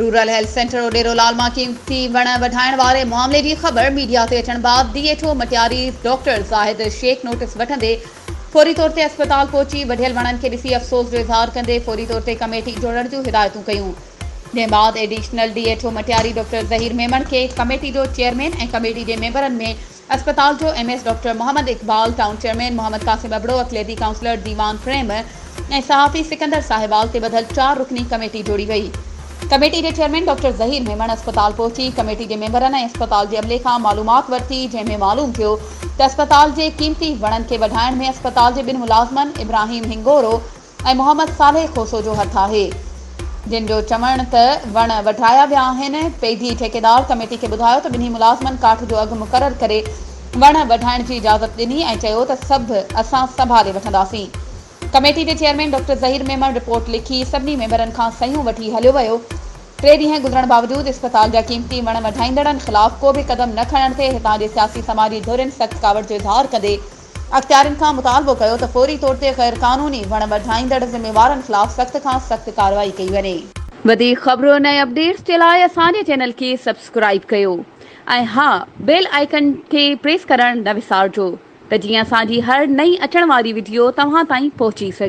Rural health centre Odero Lal مان قيمتي وڻ وڍائڻ واري معاملي جي خبر ميڊيا تي اچڻ بعد D H O Matiari doctor Zahid Shaikh notice وٺندي فوري طور تي اسپتال پهچي وڍيل وڻن کي ڏسي افسوس جو اظهار ڪندي فوري طور تي ڪميٽي جوڙڻ جون هدايتون ڪيون جنهن بعد additional D H O Matiari doctor Zaheer Memon کي ڪميٽي جو چيئرمين ۽ ڪميٽي جي ميمبرن ۾ اسپتال جو M S doctor Muhammad Iqbal, town chairman Muhammad Qasim Abro, اقليتي ڪائونسلر ديوان پريم ۽ صحافي سڪندر ساهيوال تي ٻڌل چار رڪني ڪميٽي جوڙي وئي. ڪميٽي جي چيئرمين ڊاڪٽر ظهير ميمڻ اسپتال پهچي ڪميٽي جي ميمبرن ۽ اسپتال جي عملي کان معلومات ورتي جنهن ۾ معلوم ٿيو ته اسپتال جي قيمتي وڻن کي وڍائڻ ۾ اسپتال جي ٻن ملازمن ابراهيم هنگورو ۽ محمد صالح کوسو جو هٿ آهي، جن جو چوڻ ته وڻ وڍرايا ويا آهن، پيڌي ٺيڪيدار ڪميٽي کي ٻڌايو ته ٻنهي ملازمن ڪاٺ جو اگهه مقرر ڪري وڻ وڍائڻ جي اجازت ڏني ۽ چيو ته سڀ اسان سنڀالي وٺنداسين. ڪميٽي جي chairman doctor Zaheer Memon report لکي سڀني ميمبرن کان صحيحون وٺي هليو ويو. ٽي ڏينهن گذرڻ باوجود اسپتال جا قيمتي وڻ وڍائيندڙن خلاف ڪو به قدم نه کڻڻ تي هتان جي سياسي سماجي ڌرين سخت ڪاوڙ جو اظهار ڪندي اختيارين کان مطالبو ڪيو ته فوري طور تي غير قانوني وڻ وڍائيندڙ ذميوارن خلاف سخت کان سخت ڪارروائي ڪئي وڃي. وڌيڪ خبرن ۽ اپڊيٽس جي لاء اسان جي چينل کي سبسڪرائيب ڪيو ۽ ها بيل آئيڪن کي پريس ڪرڻ نه وسارجو ته جيئن اسان جي هر نئين اچڻ واري وڊيو توهان تائين پهچي سگهي.